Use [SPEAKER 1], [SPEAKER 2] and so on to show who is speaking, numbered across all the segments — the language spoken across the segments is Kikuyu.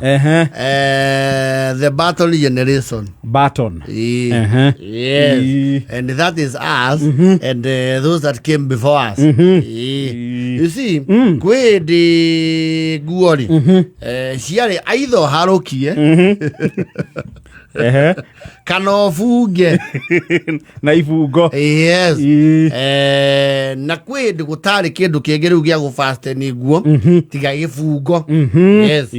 [SPEAKER 1] Ehe.
[SPEAKER 2] The battle generation.
[SPEAKER 1] Baton.
[SPEAKER 2] Eh. Yes. And that is us and those that came before us. You see, kwĩ hĩndĩ nguo rĩ ciarĩ aitha ũharũkie kana ũbunge.
[SPEAKER 1] Na ibungo.
[SPEAKER 2] Yes. Na kwĩ hĩndĩ gũtarĩ kĩndũ kĩngĩ rĩu gĩa gũfasten nguo tiga gĩbungo. Yes.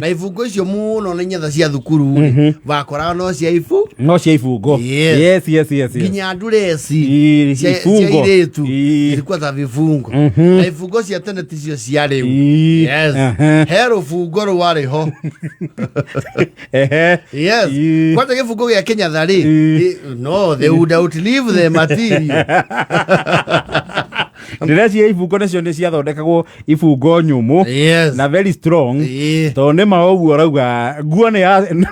[SPEAKER 2] Na ibungo icio mũno nĩ nyetha cia thukuru rĩ, wakoraga no cia ibu.
[SPEAKER 1] No cia ibungo.
[SPEAKER 2] Yes. Nginya ndureci cia
[SPEAKER 1] Ibungo.
[SPEAKER 2] airĩtu ilikuwa za vifungo, na ibungo cia tene ticio cia rĩu. Yes. He rũbungo rwarĩ ho. Yes. Kwanja gĩbungo gĩa Kĩnyatha rĩ, no they would outlive the material.
[SPEAKER 1] Ndĩreciria ibungo nacio nĩ ciathondekagwo ibungo nyũmũ na very strong, tondũ nĩ ma ũguo ũrauga, nguo nĩ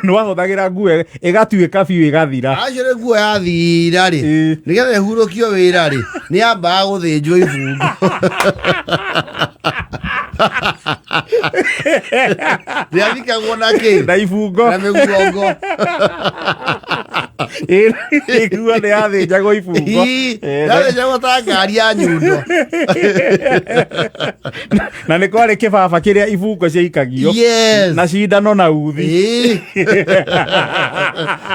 [SPEAKER 1] wahũthagĩra nguo ĩgatuĩka biũ, ĩgathira.
[SPEAKER 2] Acio rĩ, nguo yathira rĩ, nĩgetha ĩhurũkio wĩra rĩ, nĩ yambaga gũthĩnjwo ibungo. Rĩathikagwo na kĩ?
[SPEAKER 1] Na ibungo.
[SPEAKER 2] Na mĩguongo.
[SPEAKER 1] Nguo nĩ yathĩnjagwo ibungo.
[SPEAKER 2] Yathĩnjagwo ta ngari ya nyundo.
[SPEAKER 1] Na nĩ kwarĩ kĩbaba kĩrĩa ibungo ciaikagio na cindano na uthi.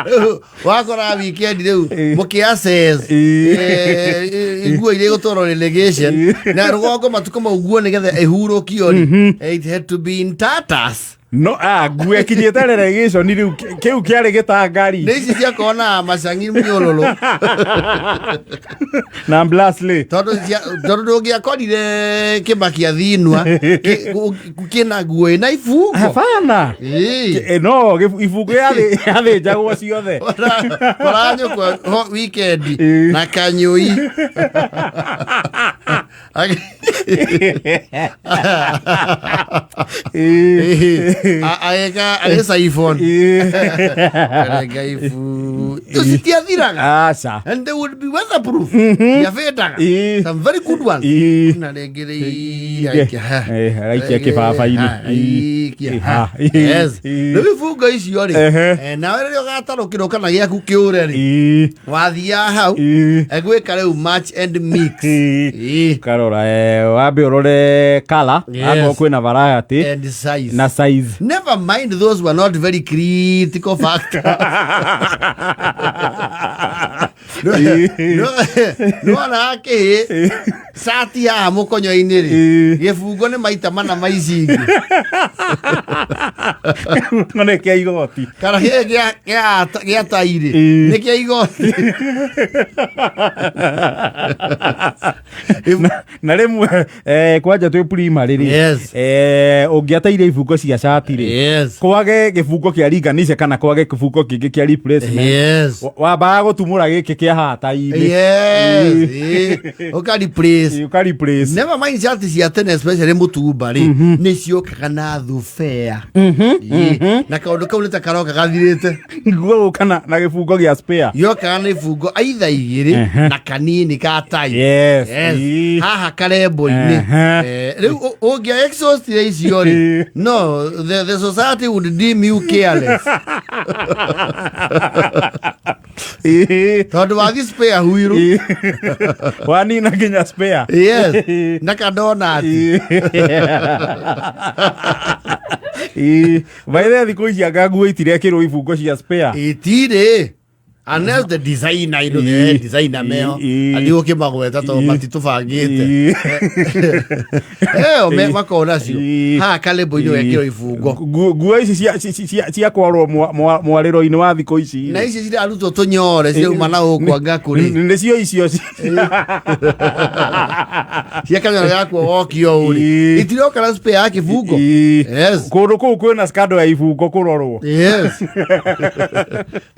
[SPEAKER 2] Rĩu wakora weekend rĩu mũkĩ assess nguo iria igũtwarwo relegation na rũgongo, matukũ mau nguo nĩgetha ĩhurũkio rĩ, it had to be in tatters.
[SPEAKER 1] No nguo ĩkinyĩte relegation rĩu, kĩu kĩarĩ gĩtangari.
[SPEAKER 2] Nĩ ici ciakorwo na macangi mĩũrũrũ
[SPEAKER 1] Na Blasley.
[SPEAKER 2] Tondũ ndũngĩakorire kĩmakia thinwa kĩna nguo ĩna ibungo.
[SPEAKER 1] Hapana. No ibungo yathĩnjagwo ciothe.
[SPEAKER 2] Koranyũkwa weekend na kanyũi. Agĩka agĩ siphon. Karenga ibu citiathiraga.
[SPEAKER 1] Aca.
[SPEAKER 2] And they would be weatherproof. Ciabĩndaga. Some very good ones. Na rĩngĩ rĩ aikia ha.
[SPEAKER 1] Agaikia kĩbaba-inĩ.
[SPEAKER 2] Ha, aikia ha. Yes. Rĩu ibungo icio rĩ, nawe rĩrĩa ũgatarũkĩrwo kana gĩaku kĩũre rĩ, wathiaga hau egwĩka rĩu match and mix.
[SPEAKER 1] Karora, wambe ũrore kala akorwo kwĩna variety
[SPEAKER 2] and size.
[SPEAKER 1] Na size.
[SPEAKER 2] Never mind, those were not very critical factors. Nĩwona kĩhĩ cati haha mũkonyo-inĩ rĩ, gĩbungo nĩ maita mana ma ici ingĩ.
[SPEAKER 1] No nĩ kĩa igoti.
[SPEAKER 2] Kana gĩkĩ gĩa tai rĩ, nĩ kĩa igoti.
[SPEAKER 1] Na rĩmwe kwanja twĩ primary rĩ, ũngĩateire ibungo cia cati rĩ, kwage gĩbungo kĩa ringanisha kana kwage kĩbungo kĩngĩ kĩa replacement, wambaga gũtumũra gĩkĩ kĩa hata-inĩ.
[SPEAKER 2] Yes. Ũka replace.
[SPEAKER 1] Ũka replace.
[SPEAKER 2] Never mind, cati cia tene, especially mũtumba rĩ, nĩ ciũkaga na thubea. Na kaũndũ kau nĩ ta karoka gathirĩte.
[SPEAKER 1] Nguo gũka na gĩbungo gĩa spare.
[SPEAKER 2] Yokaga na ibungo aitha igĩrĩ na kanini ka tai. Haha karembo-inĩ. Rĩu ũngĩa exhaust icio rĩ, no the society would deem you careless tondũ wathi spare huiru.
[SPEAKER 1] Wanina nginya spare.
[SPEAKER 2] Yes, na kadonati.
[SPEAKER 1] By the way, thikũ ici anga nguo itirekĩrwo ibungo cia spare.
[SPEAKER 2] Itirĩ, unless the designer, you know, the designer meho athiĩ gũkĩmagweta tondũ matitũbangĩte. Ĩyo makoragwo nacio haha karembo-inĩ wekĩrwo ibungo.
[SPEAKER 1] Nguo ici cia kwarwo mwarĩro-inĩ wa thikũ ici.
[SPEAKER 2] Na ici cirarutwo tũnyore cirauma na gũkũ anga kũrĩ.
[SPEAKER 1] Nĩcio icio.
[SPEAKER 2] Cia kanyoro gakuo wokio ũrĩ, itiroka na spare ya kĩbungo. Yes.
[SPEAKER 1] Kũndũ kũu kwĩna scandal ya ibungo kũrorwo.
[SPEAKER 2] Yes,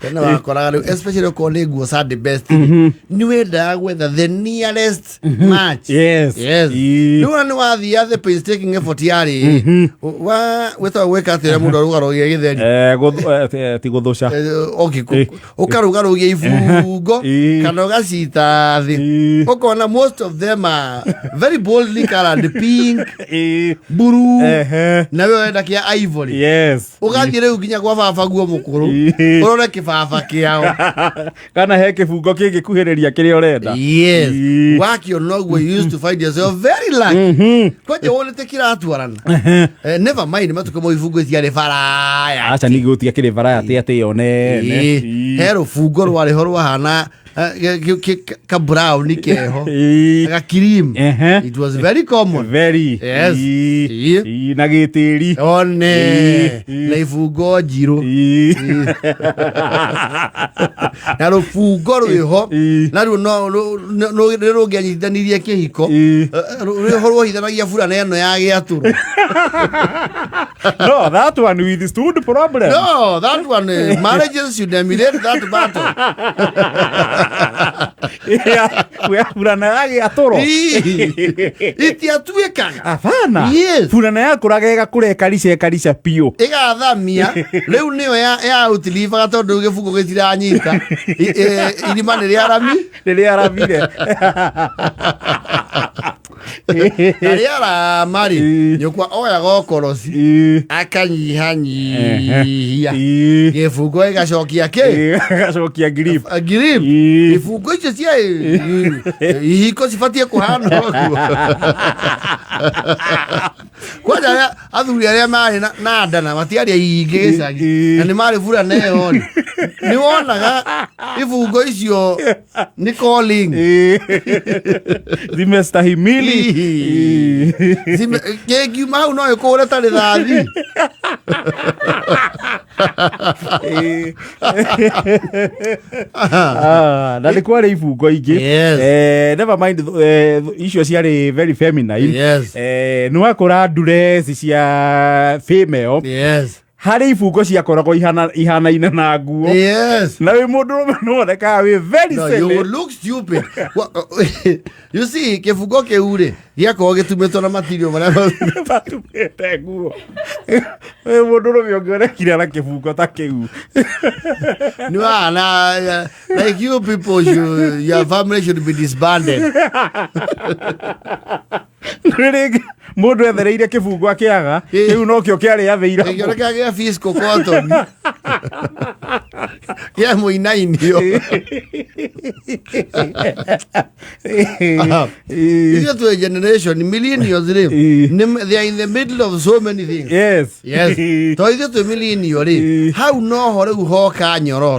[SPEAKER 2] tene wakoraga rĩu. Especially okorwo nĩ nguo Sunday best, nĩ wendaga gwetha the nearest match. Yes. Rĩu ona nĩ wathia the painstaking effort yarĩ wa wĩtagwo gwĩka atĩrĩa mũndũ arũgarũgia gĩtheri.
[SPEAKER 1] Ti gũthũca.
[SPEAKER 2] Okay, ũkarũgarũgia ibungo kana ũgacita thĩ, ũkona most of them are very boldly colored, pink, blue, na we ũrenda kĩa ivory. Ũgathiĩ rĩu nginya gwa baba guo mũkũrũ, ũrore kĩbaba kĩao
[SPEAKER 1] kana he kĩbungo kĩngĩkuhĩrĩria kĩrĩa ũrenda.
[SPEAKER 2] Yes. Wakĩona ũguo, you used to find yourself very lucky kwanja wonete kĩratwarana. Never mind matukũ mau ibungo iciarĩ baraya.
[SPEAKER 1] Aca, ningĩ gũtiakĩrĩ variety atĩ ĩyo nene.
[SPEAKER 2] He rũbungo rwarĩ ho rwahana ka brown keho, ga cream. It was very common.
[SPEAKER 1] Very.
[SPEAKER 2] Yes.
[SPEAKER 1] Na gĩtĩri.
[SPEAKER 2] One na ibungo njirũ na rũbungo rwĩho, naruo no nĩ rũngĩanyitithanirie kĩhiko. Rwĩho rwohithanagia burana ĩno ya gĩatũrũ.
[SPEAKER 1] No, that one withstood problem.
[SPEAKER 2] No, that one, marriages should emulate that battle.
[SPEAKER 1] Burana ya gĩatũro.
[SPEAKER 2] Itiatuĩkaga.
[SPEAKER 1] Abana.
[SPEAKER 2] Yes.
[SPEAKER 1] Burana yakũraga ĩgakũra ĩkarica ĩkarica biũ.
[SPEAKER 2] Ĩgathamia rĩu nĩyo ya outlivaga tondũ rĩu gĩbungo gĩtiranyita. Irima nĩ rĩarami.
[SPEAKER 1] Rĩrĩa aramire.
[SPEAKER 2] Na rĩarama rĩ, nyũkwa oyaga ũkoroci, akanyihanyihia gĩbungo, gĩgacokia kĩ?
[SPEAKER 1] Agacokia grip.
[SPEAKER 2] Grip. Ibungo icio cia ihiko cibatiĩ kũhana ũguo. Kwanja arĩa athuri arĩa marĩ na nda na matiarĩ aingĩ gĩcagi na nĩ marĩ burana ĩyo rĩ, nĩ wonaga ibungo icio nĩ calling.
[SPEAKER 1] Zimestahimili.
[SPEAKER 2] Kĩngiuma hau no ĩkũre ta rĩthathi.
[SPEAKER 1] Ah, na nĩ kwarĩ ibungo ingĩ. Never mind, icio ciarĩ very feminine. Nĩ wakũra ndureci cia female, harĩ ibungo ciakoragwo ihanaine na nguo, na wĩ mũndũ rũme nĩwonekaga wĩ very
[SPEAKER 2] No, you
[SPEAKER 1] silly.
[SPEAKER 2] would look stupid. Well, you see, kĩbungo kĩu rĩ, gĩakorwo gĩtumĩtwo na material marĩa
[SPEAKER 1] matumĩte nguo. Wĩ mũndũ rũme ũngĩonekire na kĩbungo ta kĩu,
[SPEAKER 2] nĩ wana like you people should, your family should be disbanded.
[SPEAKER 1] Nĩ rĩngĩ mũndũ ethereire kĩbungo akĩaga, kĩu nokĩo kĩarĩ athĩira.
[SPEAKER 2] Gĩkĩoneka gĩa fiscal cotton kĩa mũinainio. Ithuĩ twĩ generation millennials rĩ, they are in the middle of so many things. Yes, to ithuĩ twĩ millennial rĩ, hau noho rĩu hoka nyororo.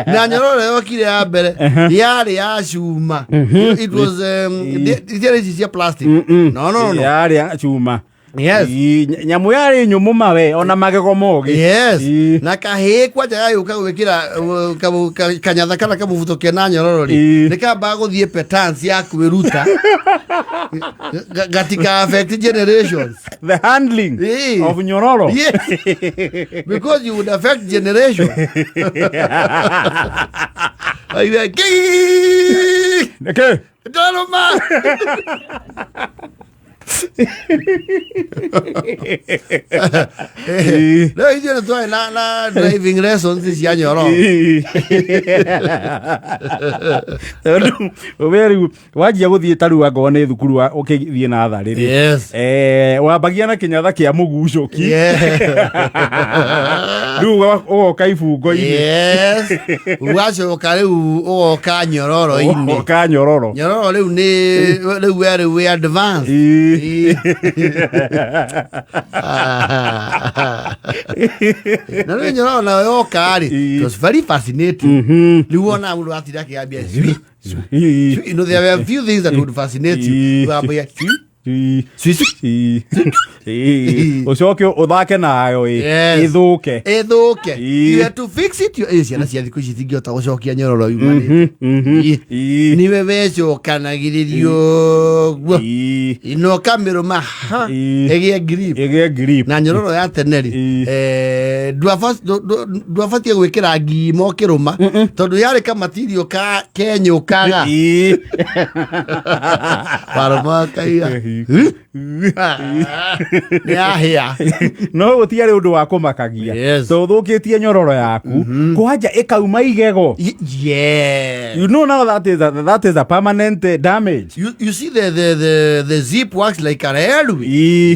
[SPEAKER 2] Na nyororo yokire ya mbere yarĩ ya cuma. It was itiarĩ ici cia plastic. No, no, no.
[SPEAKER 1] Yarĩ ya cuma. Nyamũ yarĩ nyũmũ mawe ona magego mogĩ.
[SPEAKER 2] Na kahĩĩ kwanja gagĩũka gwĩkĩra kanyatha kana kamũbuto kena nyororo rĩ, nĩ kambaga gũthiĩ petance ya kwĩruta gatika affect generations.
[SPEAKER 1] The handling of nyororo.
[SPEAKER 2] Yes. Because you would affect generation. Like, "Gee!"
[SPEAKER 1] Nĩkĩ?
[SPEAKER 2] Ndarũma. Rĩu ithuĩ nĩ twarĩ na driving lessons cia nyororo.
[SPEAKER 1] Tondũ we rĩu wanjia gũthiĩ ta rĩu angorwo nĩ thukuru ũkĩthiĩ natharĩ rĩ, wambagia na kĩnyatha kĩa mũgucũki, rĩu ũgoka ibungo-inĩ.
[SPEAKER 2] Yes. Ũgacoka rĩu ũgoka nyororo-inĩ.
[SPEAKER 1] Ũgoka nyororo.
[SPEAKER 2] Nyororo rĩu nĩ rĩu we rĩu wĩ advance. Na rĩu nyororo nayo yoka rĩ, it was very fascinating. Rĩu wona mũndũ atinda akĩambia cui, you know, there were a few things that would fascinate you. Wambia cui. Swi, swi.
[SPEAKER 1] Ũcoke ũthake nayo ĩ
[SPEAKER 2] Yes.
[SPEAKER 1] ĩthũke.
[SPEAKER 2] Ĩthũke. You had to fix it. Ciana cia thikũ ici itingĩhota gũcokia nyororo yumanĩte. Niwe wecokanagĩrĩrio ũguo na ũkamĩrũma ha ĩgĩe grip.
[SPEAKER 1] Ĩgĩe grip.
[SPEAKER 2] Na nyororo ya tene rĩ, ndwabatiĩ gwĩkĩra ngima ũkĩrũma tondũ yarĩ kamatirio ka kenyũkaga. Warũma ũkaiga nĩ yahĩa.
[SPEAKER 1] No gũtiarĩ ũndũ wa kũmakagia.
[SPEAKER 2] Yes.
[SPEAKER 1] To ũthũkĩtie nyororo yaku kwanja ĩkauma igego. You know now that is a permanent damage.
[SPEAKER 2] You see the zip works like a railway.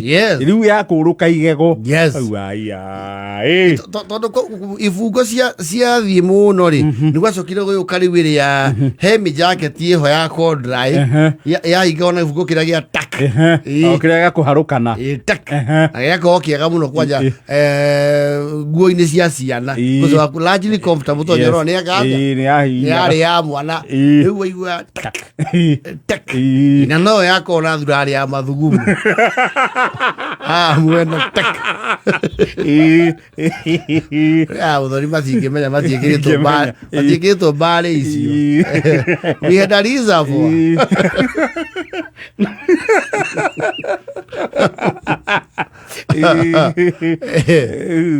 [SPEAKER 2] Yes.
[SPEAKER 1] Rĩu yakũrũka igego.
[SPEAKER 2] Yes.
[SPEAKER 1] Au, aya, ĩ.
[SPEAKER 2] Tondũ ibungo ciathiĩ mũno rĩ, nĩ gwacokire gũgĩũka rĩu ĩrĩa he mĩjaketi ĩho ya corduroy yahinga ona gĩbungo kĩrĩa gĩa tak.
[SPEAKER 1] O kĩrĩa gĩa kũharũkana.
[SPEAKER 2] Ĩ, tak. Na gĩgakorwo kĩega mũno kwanja nguo-inĩ cia ciana. Because waku largely comfortable tondũ nyororo nĩ yagathia.
[SPEAKER 1] Ĩ, nĩ yahihinya.
[SPEAKER 2] Nĩ yarĩ ya mwana. Rĩu waigua tak tak. Na no yakorwo na thurarĩ ya mathugumo haha mwena tak. Ya mũthoni matingĩmenya matiĩkĩrĩtwo
[SPEAKER 1] Matingĩmenya.
[SPEAKER 2] Matiĩkĩrĩtwo mbarĩ icio. We had a reservoir.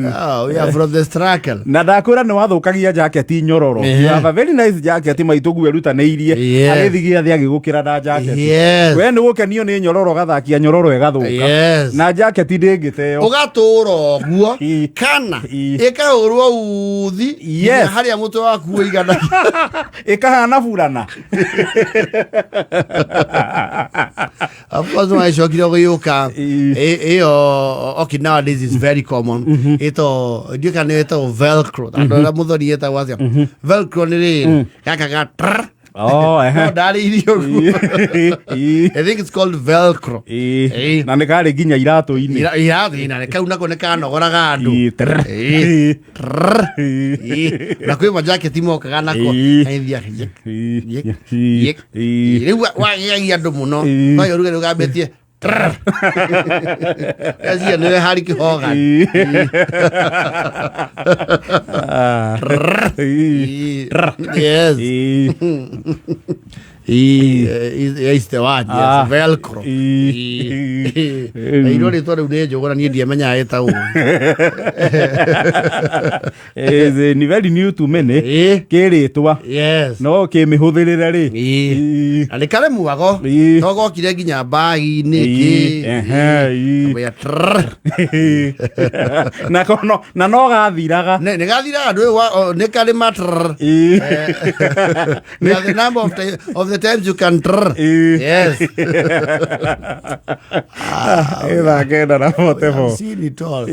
[SPEAKER 2] Oh, we are from the struggle.
[SPEAKER 1] Na ndakwĩra nĩ wathũkagia jaketi nyororo. You have a very nice jacket maitũguo erutanĩirie agĩthiĩ gĩathĩ agĩgũkĩra na jaketi. We nĩ gũkenio nĩ nyororo gathakia nyororo ĩgathũka. Na jaketi ndĩngĩteo.
[SPEAKER 2] Ũgatũra ũguo kana ĩkahũrwo uthi nginya harĩa mũtwe waku ũigana.
[SPEAKER 1] Ĩkahana burana.
[SPEAKER 2] Of course no ĩcokire gũgĩũka ĩyo, okay, nowadays is very common, ĩto ndiũĩ kana nĩ ĩtagwo velcro, andũ arĩa mũthoni ĩtagwo atĩa, velcro nĩ rĩrĩ gaka ga trrr.
[SPEAKER 1] Oh, ehe.
[SPEAKER 2] No ndarĩirie ũguo. I think it's called velcro.
[SPEAKER 1] Na nĩ karĩ nginya iratũ-inĩ.
[SPEAKER 2] Irathina kau nako nĩ kanogoraga andũ.
[SPEAKER 1] Trrr.
[SPEAKER 2] Trrr. Na kwĩ majaketi mokaga nako. Aithia yek, yek, yek. Rĩu wagĩagia andũ mũno. No ũrugarĩ ũgambĩtie trrr. Eciria nĩwe Harry Hogan.
[SPEAKER 1] Ah.
[SPEAKER 2] Yes. Is the word, yes. Velcro. Iro rĩtwa rĩu nĩ njũgũra niĩ ndiamenyaga ĩtagwo.
[SPEAKER 1] Is ni very new to many. Kĩrĩtwa. No kĩmĩhũthĩrĩre rĩ.
[SPEAKER 2] Na nĩ karĩ mwago. No gokire nginya mbagi-inĩ kĩ.
[SPEAKER 1] Ehe, ĩĩ.
[SPEAKER 2] Kamũira trrr.
[SPEAKER 1] Na kono na no gathiraga.
[SPEAKER 2] Nĩ gathiraga ndũĩ nĩ karĩ ma trrr. The number of the times you can trrr. Yes.
[SPEAKER 1] Ĩ thaa 9:44.
[SPEAKER 2] I've seen it all.